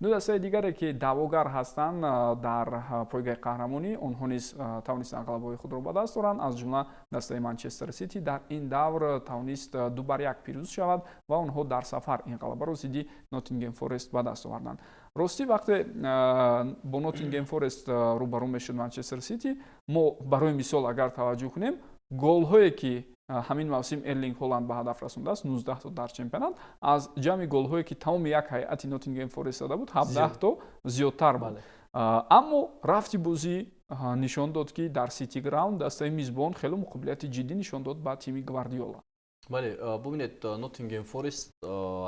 Ду дастаи дигаре, ки даъвогар ҳастанд дар пойгаи қаҳрамонӣ, онҳо низ тавонистанд ғалабаҳои худро ба даст оранд. Аз ҷумла дастаи Манчестер Сити дар ин давр тавонист 2-1 пирӯз шавад ва онҳо дар сафар ин ғалабаро зидди Ноттингем Форест ба даст оварданд. Ростӣ, вақте бо Ноттингем Форест рӯбарӯ мешуд Манчестер Сити, мо барои мисол агар таваҷҷӯҳ кунем, голҳое, ки ҳамин мавсим Эрлинг Ҳоланд ба ҳадаф расондааст, 19 то дар чемпионат, аз ҷамъи голҳое, ки тамоми як ҳайати Ноттингем Форест зада буд, 17 то зиёдтар буд. Аммо рафти бозӣ нишон дод, ки дар Сити Граунд дастаи мизбон хеле муқобилияти ҷиддӣ нишон дод ба тими Гвардиола. Бале, бубинед, Ноттингем Форест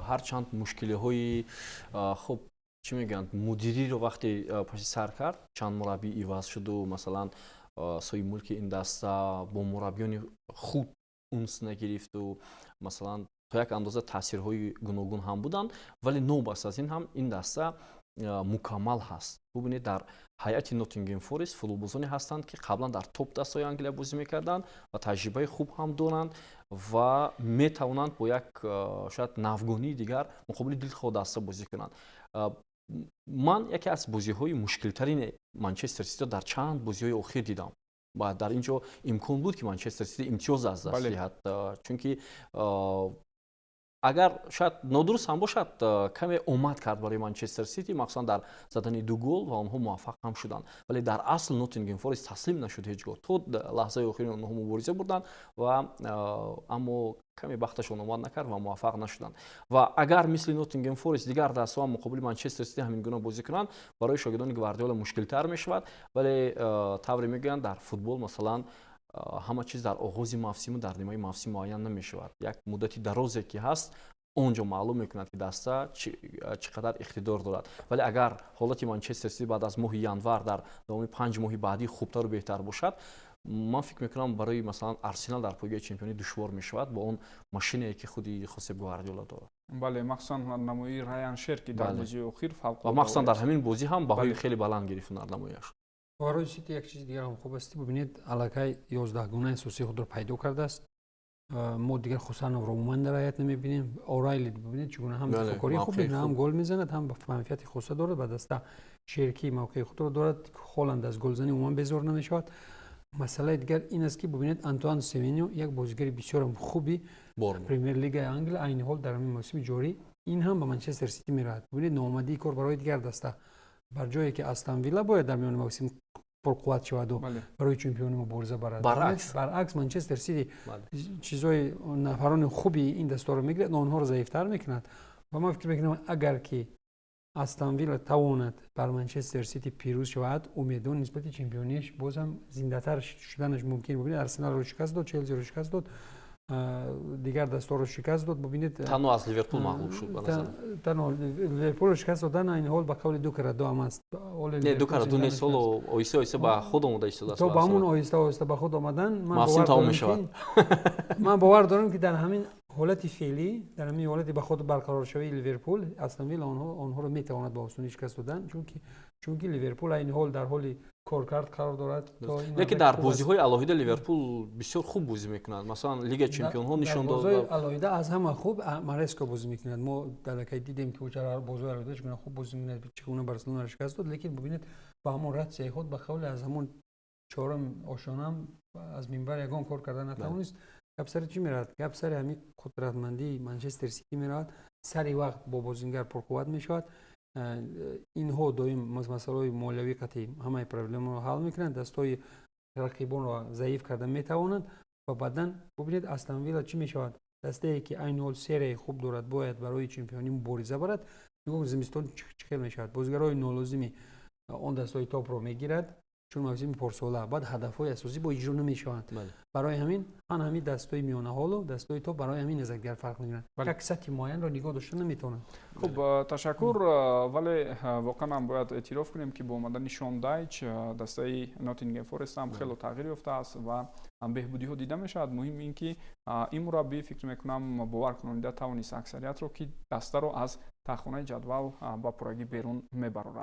ҳарчанд мушкилиҳои, хуб, чӣ мегӯянд, мудириро вақте паши сар кард, чанд мураббӣ иваз шуду, масалан, соҳиби мулки ин даста бо мураббиёни худ унс нагирифту, масалан, то як андоза таъсирҳои гуногун ҳам буданд, вале новобаста аз ин ҳам ин даста мукаммал ҳаст. Бубинед, дар ҳайати Ноттингем Форест футболбозоне ҳастанд, ки қаблан дар топ дастаҳои Англия бозӣ мекарданд ва таҷрибаи хуб ҳам доранд ва метавонанд бо як шояд навгонии дигар муқобили дилхоҳ даста бозӣ кунанд. Ман яке аз бозиҳои мушкилтарини Манчестер Ситиро дар чанд бозиҳои охир дидам ва дар ин ҷо имкон буд, ки Манчестер Сити имтиёз аз даст диҳад, чунки агар шояд нодуруст ҳам бошад, каме омад кард барои Манчестер Сити, махсусан дар задани ду гол, ва онҳо муваффақ ҳам шуданд. Вале дар асл Ноттингем Форест таслим нашуд ҳеҷ гоҳ, то лаҳзаи охирин онҳо мубориза бурданд ва аммо каме бахташон омад накард ва муваффақ нашуданд. Ва агар мисли Ноттингем Форест дигар дастҳо ҳам муқобили Манчестер Сити ҳамин гуна бозӣ кунанд, барои шогирдони Гвардиола мушкилтар мешавад. Вале тавре мегӯянд, дар футбол, масалан, ҳама чиз дар оғози мавсиму дар нимаи мавсим муайян намешавад. Як муддати дарозе, ки ҳаст, он ҷо маълум мекунад, ки даста чӣ қадар иқтидор дорад. Вале агар ҳолати Манчестер Сити баъд аз моҳи январ дар давоми 5 моҳи баъдӣ хубтару беҳтар бошад, ман фикр мекунам, барои, масалан, Арсенал дар пойгаи чемпионӣ душвор мешавад бо он машинае, ки худи Хосеп Гвардиола дорад. Бале, махсусан ҳунарнамоии Раян Шерки дар бозии охир. Ва махсусан дар ҳамин бозӣ ҳам баҳои хеле баланд гирифт ҳунарнамояш. Барои Сити як чизи дигар ҳам хуб аст. Бубинед, аллакай 11-гунаи асосии худро пайдо кардааст. Мо дигар Хусановро умуман дар ҳайат намебинем. Орайли, бубинед, чӣ гуна ҳам дифоъкории хуб мекунад, ҳам гол мезанад, ҳам манфиати хоса дорад ба даста. Шерки мавқеи худро дорад, Холанд аз голзанӣ умуман безор намешавад. Масъалаи дигар ин аст, ки бубинед, Антуан Семеньо як бозигари бисёрам хуби Премер-лигаи Англия айни ҳол, дар ҳамин мавсими ҷорӣ, ин ҳам ба Манчестер Сити меравад. Бубинед, ноомадии кор барои дигар даста. Бар ҷое ки Астон Вилла бояд дар миёни мавсим пурқувват шаваду барои чемпионӣ мубориза барад, баръакс Манчестер Сити чизои нафарони хуби ин дастаро мегирад, онҳоро заифтар мекунад. Ва ман фикр мекунам, агар ки Астон Вилла тавонад бар Манчестер Сити пирӯз шавад, умедон нисбати чемпиониаш бозам зиндатар шуданаш мумкин. Бубинед, Арсеналро шикаст дод, Челсиро шикаст дод, дигар дастаро шикаст дод. Бубинед. Танҳо аз Ливерпул мағлуб шуд. Танҳо Ливерпулро шикаст додан айни ҳол ба қавли ду кара ду ҳам аст. Не, ду кара ду нест, ҳоло оҳиста оҳиста ба худ омода истодааст. То ба ҳамун оҳиста оҳиста ба худ омадан. Мавсим тамом мешавад. Ман бовар дорам, ки дар ҳамин ҳолати феълӣ, дар ҳамин ҳолати ба худ барқароршавии Ливерпул, Астон Вилла онҳоро метавонад ба осонӣ шикаст додан, чунки Ливерпул айни ҳол дар ҳоли коркард қарор дорад. Лекин дар бозиҳои алоҳида Ливерпул бисёр хуб бозӣ мекунад. Масалан, Лига чемпионҳо нишон дод. Бозиҳои алоҳида аз ҳама хуб Мареско бозӣ мекунад. Мо далакай дидем, ки ӯ бозиҳои алоҳида чӣ гуна хуб бозӣ мекунад, чӣ гуна Барселонаро шикаст дод. Лекин бубинед, ба ҳамон ратсияи худ, ба қавли аз ҳамон чорум ошонам аз минбар ягон кор карда натавонист. Гап сари чӣ меравад? Гап сари ҳамин қудратмандии Манчестер Сити меравад. Сари вақт бо бозингар пурқувват мешавад. Инҳо доим масъалаҳои молиявӣ қатъи ҳамаи проблемаро ҳал мекунанд, дастҳои рақибонро заиф карда метавонанд. Ва баъдан бубинед, Астон Вилла чӣ мешавад? Дастае, ки айни ҳол серияи хуб дорад, бояд барои чемпионӣ мубориза барад. Нигоҳ, зимистон чӣ хел мешавад? Бозигарҳои нолозими он дастҳои топро мегирад, чун мавсими порсола баъд ҳадафҳои асосӣ бо иҷро намешаванд. Барои ҳамин ҳан ҳамин дастҳои миёнаҳолу дастҳои топ барои ҳамин аз якдигар фарқ мекунанд, як сатҳи муайянро нигоҳ дошта наметавонанд. Хуб, ташаккур. Вале воқеан ҳам бояд эътироф кунем, ки бо омадани Шон Дайч дастаи Ноттингем Форест ҳам хело тағйир ёфтааст ва беҳбудиҳо дида мешавад. Муҳим ин ки ин мураббӣ, фикр мекунам, боваркунонида тавонист аксариятро, ки дастаро аз таҳхонаи ҷадвал ба пуррагӣ берун мебарорад.